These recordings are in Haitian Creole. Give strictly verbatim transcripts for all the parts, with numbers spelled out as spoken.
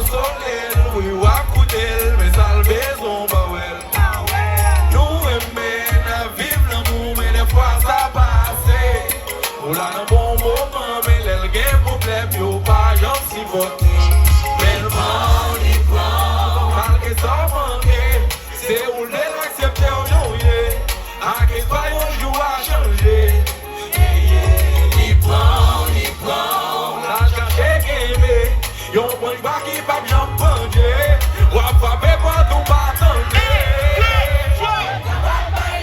Solèy, wi, w ap koute l, men sa l bezwen w pa wè l. Nou renmen n ap viv lanmou, men dèfwa sa pase. Ou la nan bon moman, men lè l gen pwoblèm, yo pa janm sipòte. Men l pran w, li pran w, malgre sa w manke. Se ou l vle l aksepte w jan w ye. Ak espwa yon jou w a chanje. Li pran w, li pran w, l al chache kenbe yon branch bwa ki p ap janm pandye. W ap frape pòt ou pa tande. W ap bay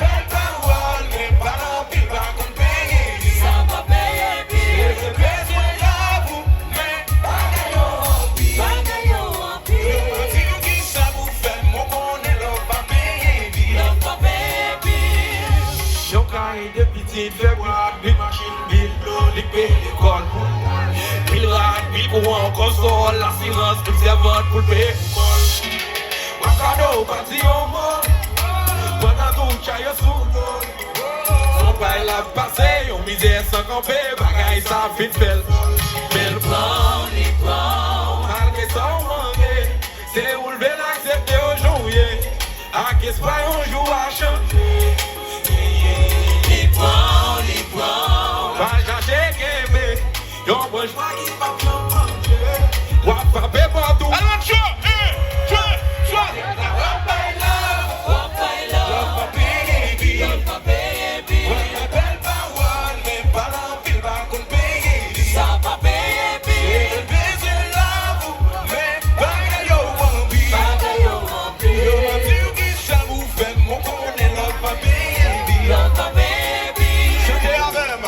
bèl pawòl, men pale anpil pa konn peye li. Sa pa peye pi. Bezwen, bezwen love ou, men bagay yo anpil. Bagay yo anpil. Yo pa di w kisa pou fè, men w konnen love pa peye pi. Love pa peye pi. Yon kay de pitit fè bwa, li machin bil dlo, li peye lekòl. Pil rad, pil kouran, konsòl, asirans, pil sèvant pou l peye lekòl. W ap gade w pa di yon mo. Pandan tout chay yo sou do l. Son pay l ap pase, yon mizè san kanpe, bagay sa fin fè l. Men l pran w, li pran w, malgre sa w manke. Se ou l vle l aksepte w jan w ye. Ak espwa yon jou w a chanje. Li pran w, li pran w, pa chache kenbe yon branch bwa ki p ap janm pandye. W ap frape pòt ou. Alò, tchò, en, tchò, tchò. W ap bay love, w ap bay love, w ap pa peye pi. Love pa peye pi. W ap bay bèl pawòl, men pale anpil pa konn peye li. Sa pa peye pi. Bezwen love ou, men bagay yo anpil. Bagay yo anpil. Yo pa di w kisa pou fè, men w konnen love pa peye pi. Love pa peye pi. Chante avè m.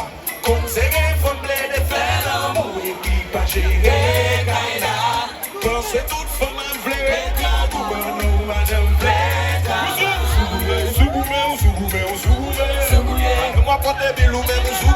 Kòm se gen fanm plede fè lanmou epi pa jere kay la. Panse tout fanm ap vle ret lakou, ban nou madanm fè ta. Sou goumen, sou goumen, sou goumen, sou goumen. Mwen pote bil ou menm sou